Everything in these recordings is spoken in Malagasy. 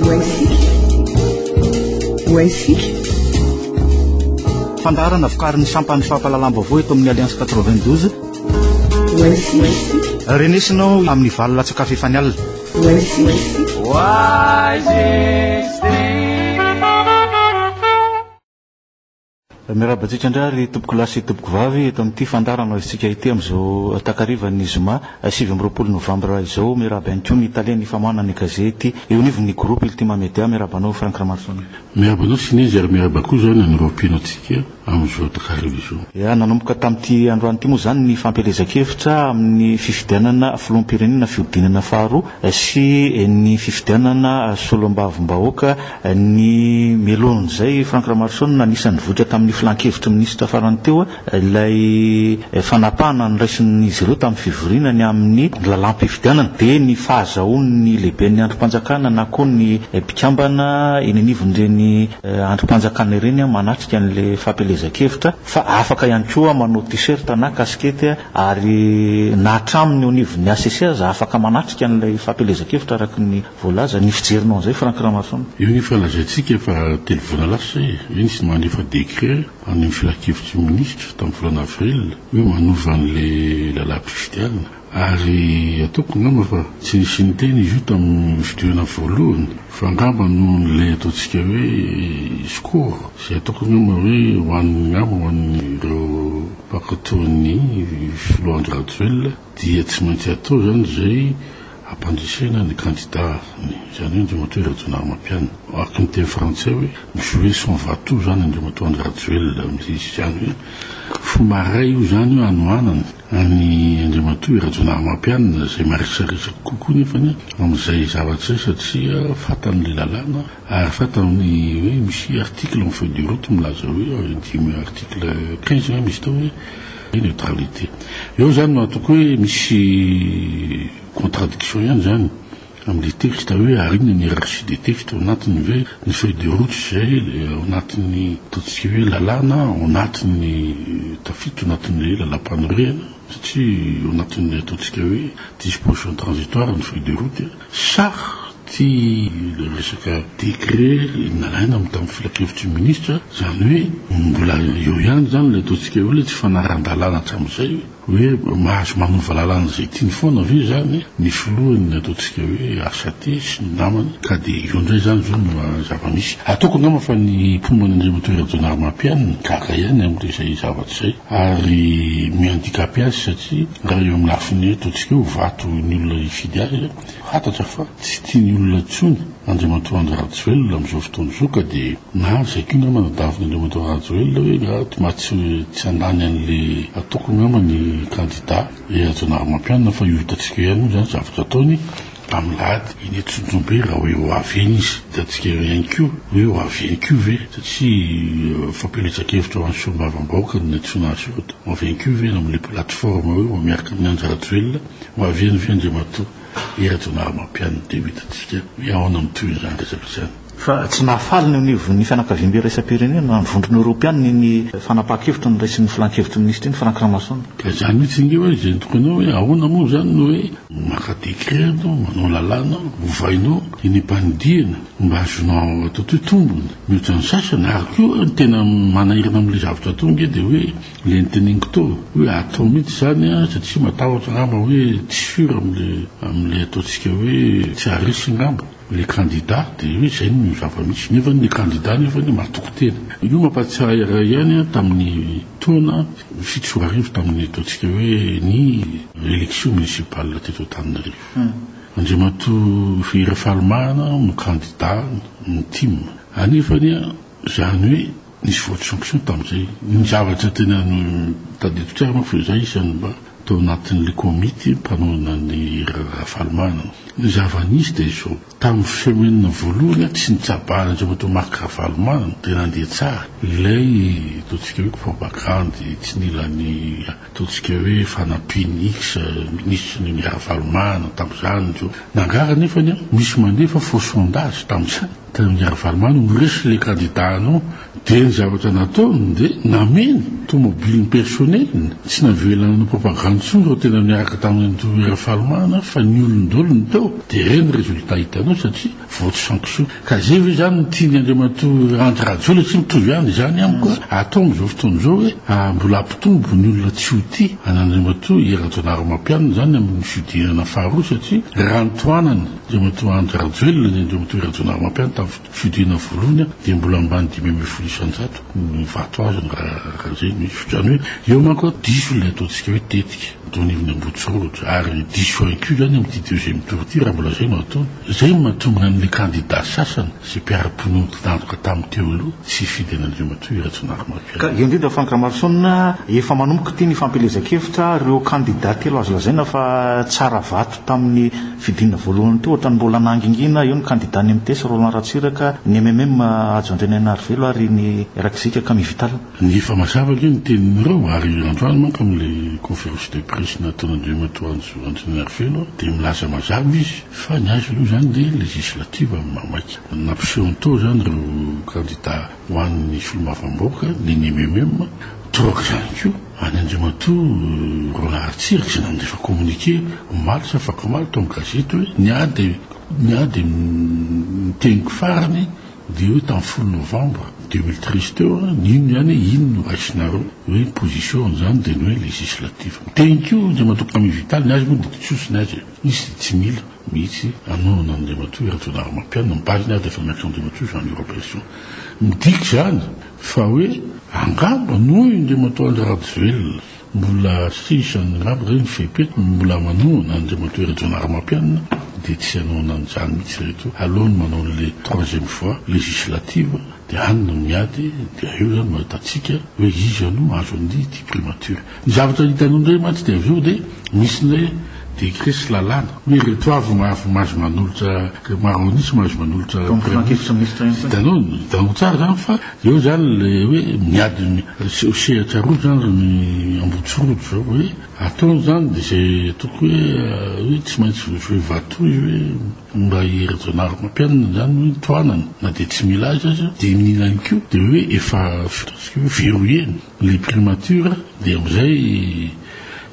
Ho haisika. Fandaharana vokarin'ny sampan'ny fampahalalam-baovao eto amin'ny Alliance 92. Ho haisika. Renesinao amin'ny valo latsaka fahefany alina. Ho haisika. Miarahaba antsika indray ary tompokolahy sy tompokovavy eto amin'ity fandaharana isika ity amin'izao takarivan'ny zoma 29 novambra izao. Miarahaba ihany koa ny talen'ny famoahana ny gazety eo anivon'ny groupe Ultima Media. Miarahaba anao Franck Ramaroson. Miarahaba anao Sinezy ary miarahaba koa izany anareo mpino antsika amin'izao takariva izao. Ya, nanomboka tamin'ity androany ity moa izany ny fampielezan-kevitra amin'ny fifidianana filoham-pirenena fihodinana faharoa sy ny fifidianana solombavimbahoaka Ny mialohan'izay, Franck Ramaroson anisan'ny nivoitra tamin'ny filan-kevitry ny minisitra farany teo ilay fanapahana noraisin'izy ireo tamin'ny fivoriana ny amin'ny lalàm-pifidianana dia ny fahazahoan'ny lehiben'ny andrim-panjakana na koa ny mpikambana eny anivon'ireny andrim-panjakana ireny manatrika an'ilay fampielezan-kevitra fa afaka ihany koa manao t-shirt na kasikety ary na hatramin'ny eo anivon'ny HCC aza afaka manatrika an'ilay fampielezan-kevitra araka ny Voalaza ny fijerinao an'izay Franck Ramaroson. Io ny efa lazaintsika efa 3 volana lasa izay e, hoe nisy mandefa décret any amin'ny filankevitry ny minisitra tamin'ny volana avril hoe manova an'ilay lalàm-pifidianana ary ataoko angamba fa tsy nisy niteny izy io tamin'ny fidirana voalohany fa angamba noho an'ilay ataontsika hoe score izay ataoko angamba hoe ho an'ny angamba ho an'ireo mpankatoa ny filoha Andry Rajoelina dia tsy maintsy atao izany izay hampandresena ny kandida ny, izany hoe Andriamatoa Rajaonarimampianina. Araka ny teny frantsay hoe mi-jouer son va-tout izany Andriamatoa Andry Rajoelina mihitsy, izany hoe fomba iray io izany hoe hanohanana an'i Andriamatoa Rajaonarimampianina izay marisarisa kokoa nefany amin'izay zavatra izay satria fantany ilay lalàna ary fantany hoe misy article amin'ny feuille de route milaza hoe dimy article 15 angamba izy tao hoe Neutralité. Eo zany no ataoko hoe misy contradiction ihany zany amin'ilay texte hoe ary inona ny hiérarchie des textes ao anatiny ve ny feuille de route izay ao anatin'ny ataontsika hoe lalàna ao anatin'ny tafiditra ao anatin'ny lalàmpanorenana satria ao anatin'ny ataontsika hoe disposition transitoire ny feuille de route sa Ty le resaka décret nalaina tamin'ny filankevitry ny ministra, zany hoe mbola eo ihany zany le ataontsika hoe le tsy fanaran-dalàna hatramin'izay hoe mahazo manova lalàna izay tiany foana ve zany ny filohan'ny ataontsika hoe HAT sy ny namany ka dia eo indray zany zao no zava-misy. Ataoko angamba fa ny mpomba an'Andriamatoa Rajaonarimampianina gaga ihany amin'izay zavatra izay ary mi-handicapé azy satria raha eo amin'ny lafiny ataontsika hoe vato ny olona hifidy azy Fantatra fa tsy tian'ny olona intsony Andriamatoa Andry Rajoelina amin'izao fotoana izao ka dia na izay koa angamba nadavin'i Andriamatoa Rajoelina hoe nga mba tsy tsy handany an'le ataoko angamba ny kandida Rajaonarimampianina fa io hitantsika eo ihany moa izany zavatra ataony amin'ny lahady eny Antsonjombe raha hoe ho avy eny izy. Hitantsika eo ihany koa hoe ho avy eny koa ve satria fampielezan-kevitra ho an'ny solombavambahoaka no niantsoana azy io ho avy eny koa ve amin'ilay plateforme hoe ho miaraka amin'i Andry Rajoelina Ho avy eny ve Andriamatoa Hery Rajaonarimampianina dia ho hitantsika hoe ahoana ny tohin'izany resaka izany. Fa tsy nahafaly ny eo anivon'ny fianakaviambe iraisam-pirenena na ny vondrona eoropeanina iny fanapahan-kevitra noraisin'ny filan-kevitry ny minisitra iny, Franck Ramason. Ka izany mihitsy ange hoe izay nitokana hoe ahoana moa izany no hoe maka décret ianao, manao lalàna, ovainao eny am-panidihana mba hahazoanao atao hoe tombony mihoatra ny sasany ary koa ny tena manahirana amin'ilay zavatra atao ange dia hoe Le noteneniko teo hoe atao mihitsy izany an, satria matahotra angamba hoe tsy sûr amle amle ataontsika hoe tsy haharesy angamba le candidat de hoe izay no zava-misy nefa le candidat nefa matoky tena. Io mampahatsiahy iray ihany an tamin'ny taona 2007 tamin'ny ataontsika hoe ny élection municipale teto Antananarivo. Andriamatoa Hery Rafalimanana no candidat ny tim. Anefa anie izany hoe Nisy vote sanction tamin'izay. Ny zavatra tena tadidiko tsara manko fa izaho isan'ny mba tao anatin'ilay komity mpanohana an'i Ravalomanana. Ny zava-nisy dia izao, tamin'ny semaine voalohany tsy nitsabahan'i Andriamatoa Marc Ravalomanana dia nandeha tsara ilay ataontsika hoe propagandy, tsy nila ny ataontsika hoe fanampian'ny X minisitry ny Ravalomanana tamin'izany. Nangaga anefa misy mandefa faux sondage tamin'izany. Tany amin'i Ravalomanana no resy ilay candidat anao. Dia ny zavatra nataony dia nameno tomobiliny personnel-ny, tsy navela nanao propagande intsony ireo tena niaraka tamin'i Andriamatoa Ravalomanana fa ny olon-dolo no teo. Dia ireny résultat hitanao satria vote sanction. Ka izay ve izany no tian'i Andriamatoa Andry Rajoelina tsy mitovy ihany izany amiko a! Atao amin'izao fotoana izao hoe mbola hampitombo ny olona tsy ho tia an'Andriamatoa Hery Rajaonarimampianina izany amin'ny fihodinana faharoa satria raha notohanany Andriamatoa Andry Rajoelina ny Andriamatoa Hery Rajaonarimampianina tamin'ny fihodinana voalohany dia mbola ambany 15% ny vato azony raha izay no izy. Izany hoe eo manko diso ilay ataontsika hoe tetika teo anivon'ny Ambohitsorohitra ary diso ihany koa izany amin'ity deuxième tour ity raha mbola izay no ataony. Izay no mahatonga an'ilay kandida sasany izay mpiara-pinontinantoka tamin'ny teo aloha tsy hifidy an'Andriamatoa Hery Rajaonarimampianina. Ka eo indrindra Franck Ramaroson, efa manomboka ity ny fampielezan-kevitra, ireo kandida telo azo lazaina fa tsara vato tamin'ny fidinana voalohany teo, ohatran'ny mbola nangingina, eo ny kandidan'ny mts Roland Ratsiraka, ny mmm Hajo Andrianainarivelo ary ny Rakizika Camille Vital. Ny efa mazava ange ny tenin'ireo ary androany manko amin'ilay conférence de presse nataon'Andriamatoa Hajo Andrianainarivelo dia milaza mazava izy fa ny azy aloha izany dia législative no mamaika. Nampiseho ny tao izany ireo kandida ho an'ny solombavambahoaka ny ny mmm, toraka izany koa any Andriamatoa Roland Ratsiraka izay nandefa communiqué omaly sa afakomaly tao amin'ny gazety hoe ny ahy dia ny ahy dia ny teniko farany dia hoe tamin'ny folo novembre 2013 teo ny inona ihany hoe ino no raisinareo hoe position izany dia ny hoe législative. Miteny koa Andriamatoa Camille Vital ny azy moa dia tsy ny azy e. Izy dia tsy mila mihitsy hanohana an'Andriamatoa Rajaonarimampianina, ny base-ny ary dia efa miantso an'Andriamatoa Jean Louis Robinson. Midika izany fa hoe angamba noho i Andriamatoa Andry Rajoelina mbola sisa angamba izay ny fepetra mbola manohana an'Andriamatoa Rajaonarimampianina dia tsy hanohana an'izany mihitsy ireto, aleony manao an'ilay troisième voie législative dia any no miady dia eo izany no ahitantsika hoe iza no azo an'ity primature. Ny zavatra hitanao indray mantsy dia avy eo dia misy ny hoe décret sy lalàna hoe ireto avy mahazo manolotra maro an'isa mahazo manolotra Filankevitra minisitra ihany koa. Hitanao, hitanao tsara izany fa eo izany ilay hoe miady sehatra roa izany ny Ambohitsorojo izao hoe ataony izany dia izay ataoko hoe hoe tsy maintsy hoe vatoy hoe mba i Rajaonarimampianina izany hoe tohanana na dia tsy mila azy aza dia ny ilany koa dia hoe efa ataontsika hoe verrouillé-ny Le primature dia amizay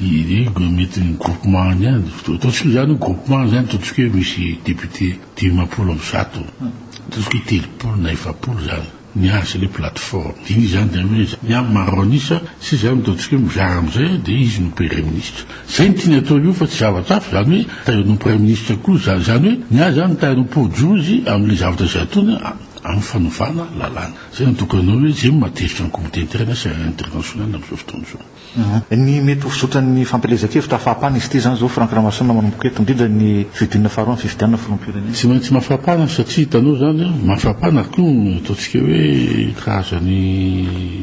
mety ny groupement any ihany, ataontsika izany hoe groupement izany ataontsika hoe misy député 150, ataontsika hoe 30 na 40 izany ny azy le plateforme, dia iny izany dia hoe ny ampy maro an'isa sy izany ataontsika hoe mizara amizay dia izy no premier ministre. Izay no tiany atao io fa tsy zavatra hafa, izany hoe te hanao premier ministre koa izany, izany hoe ny azy izany te hanao poa-drozy amin'ilay zavatra izay ataony amin'ny fanovana lalàna. Zay no tokony hanao hoe zay no mahatezitra ny comité interne sy international amin'izao fotoana izao. Ny mety ho fizotran'ny fampielezan-kevitra hafahapana izy ity izany izao Franck Ramason manomboka eto, indrindra ny fihodinana faharoa amin'ny fifidianana filoham-pirenena. Tsy maintsy mafapana satria hitanao izany an, mafapana ary koa ny ataontsika hoe karazany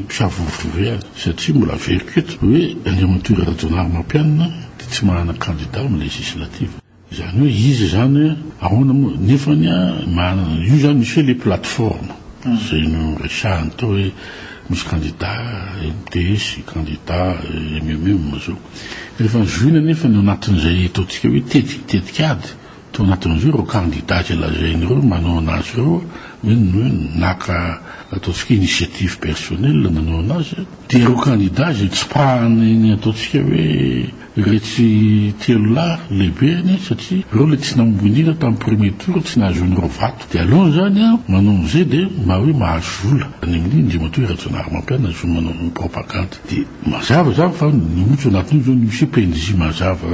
mpisavorovoro ihany satria mbola averiko eto hoe Andriamatoa Rajaonarimampianina dia tsy manana candidat amin'ny législative. Izany hoe izy izany ahoana moa nefany manana io izany misy hoe le plateforme izay no resahany tao hoe misy candidat MTS, candidat MMM zao. Rehefa nizohina nefa ny ao anatin'izay ataontsika hoe tetika tetikady tao anatin'izay ireo candidat izay lazainy ireo manao anazy ireo hoe ny hoe naka ataontsika initiative personnelle nanao anazy dia ireo candidat izay tsipahany ny ataontsika hoe Iretsy telo lahy lehibe anie satria ireo le tsy nahomby indrindra tamin'ny premier tour tsy nahazoany ireo vato dia aleony zany an manao an'izay dia mba hoe mahazo vola any amin'ny Andriamatoa Rajaonarimampianina ahazoany manao propagande dia mazava zany fa ny ohatra anatin'io zao ny misy hoe PNJ mazava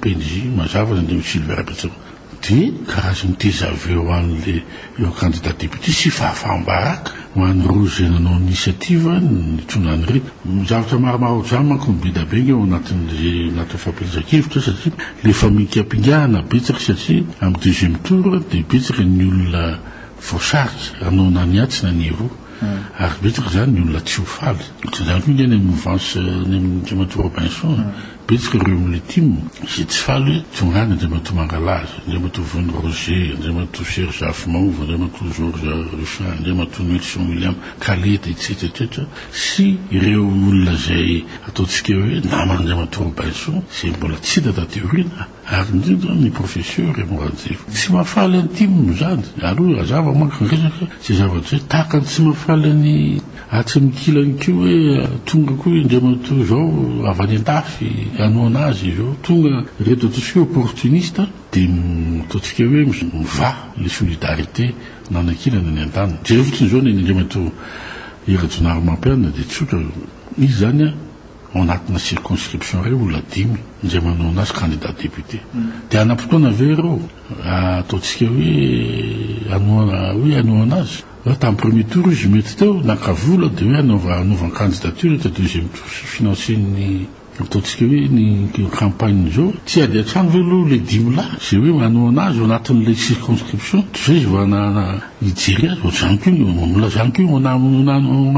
PNJ mazava ny Andriamatoa Sylvain Rabetsiroa Dia karazan'ny teza avy eo an'le ireo candidat député sy fahafaham-baraka ho an'ireo izay nanao initiative nitondra an'ireto. Zavatra maromaro ohatr'izany manko no be dia be ange ao anatin'le anatin'ny fampielezan-kevitra satria le famikampingana betsaka satria amin'ny deuxième tour dia betsaka ny olona voasarika hanao na ny atsy na ny eroa ary betsaka izany ny olona tsy ho faly. Ohatr'izany koa ange any amin'ny mouvance any amin'ny Andriamatoa Robinson. Betsaka ireo amin'ny tim izay tsy faly hoe tonga any Andriamatoa Mangalaza, Andriamatoa Vony Roger, Andriamatoa Serge Zafimahova, Andriamatoa Georges Ruffin, Andriamatoa Nelson William Kaleta, etsetra etsetra, sy ireo olona izay ataontsika hoe naman'Andriamatoa Robinson izay mbola tsy hita taty aoriana, ary indrindra ny Professeur Raymond Ranjeva. Tsy mahafaly an'i tim izany, aloha hazava manko ny resaka, izay zavatra izay, tahaka ny tsy mahafaly an'i atsy amin'ny kilany koa hoe tonga koa Andriamatoa izao avy any an-dafy hanohana azy izao, tonga ireto ataontsika hoe opportuniste dia ataontsika hoe mivaha ilay solidarité nanankinana ny an-daniny. Jereo fotsiny izao ny an'i Andriamatoa Hery Rajaonarimampianina dia tsotra, izy izany an, ao anatina circonscription iray olona dimy izay manohana azy candidat député. Dia hanam-potoana ve ireo ataontsika hoe hanohana hoe hanohana azy? Hoe tamin'ny premier tour izy mety teo naka vola dia hoe hanaova hanaovany candidature eto deuxième tour sy financer-ny ataontsika hoe ny campagne izao. Tsy ady an-trano ve aloha ilay dimy lahy izay hoe manohana azy ao anatin'ilay circonscription toy izay izy vao hijery azy? Ohatr'izany koa ny mbola izany koa eo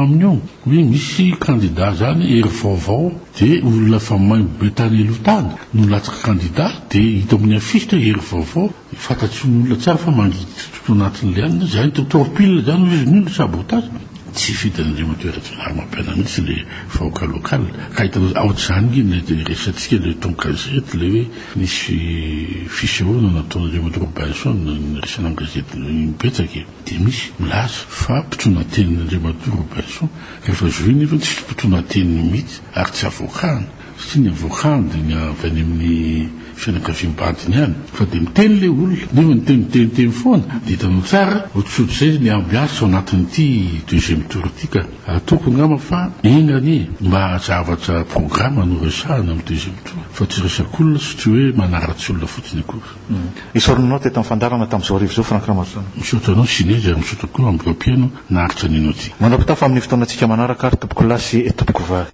amin'io. Hoe misy candidat zany hery vaovao de olona efa maimbo be tany aloha tany no latsaka candidat de hita amin'ny affiche hoe hery vaovao fantatry ny olona tsara fa mangidy tsotsotra anatin'ilay anona zany to torpille zany hoy izy ny olona sabotage tsy hifidy an'Andriamatoa Rajaonarimampianina mihitsy le vahoaka local ka hitanao aotr'izany nge le resatsika le tao gazety le hoe nisy fisehoana nataon'Andriamatoa Robinson niresana amin'ny gazety betsaka e. Dia misy milaza fa mpitondra-tenin'i Andriamatoa Robinson, rehefa zohina nefa tsy mpitondra-teniny mihitsy ary tsy avocat-ny, satria ny avocat-ny dia ny avy any amin'ny fianakaviam-badiny any, fa dia miteny ilay olona, nefa niteny miteniteny foana, dia hitanao tsara ohatrohatr'izay ny ambiance ao anatin'ity deuxième tour ity ka ataoko angamba fa enga anie mba zavatra programme no resahana amin'ny deuxième tour fa tsy resak'olona sy tsy hoe manaratsy olona fotsiny akory. Isaorana anao teto amin'ny fandaharana tamin'izao hariva izao Franck Ramaroson. Misaotra anao Sinezy ary misaotra koa amin'ireo mpihaino naharitra nihaino antsika. Mandra-pitafa amin'ny fotoanantsika manaraka ary tompokolahy sy tompokovavy.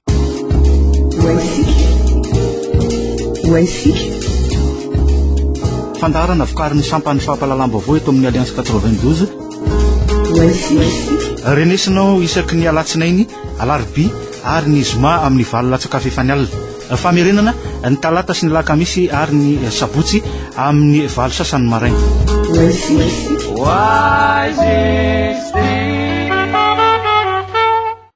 Fandaharana vokarin'ny sampan'ny fampahalalam-baovao eto amin'ny Alliance 92. Renesinao isaky ny alatsinainy, alarobia ary ny zoma amin'ny valo latsaka fahefany alina. Famerenana, ny talata sy ny alakamisy ary ny sabotsy amin'ny valo sasany maraina.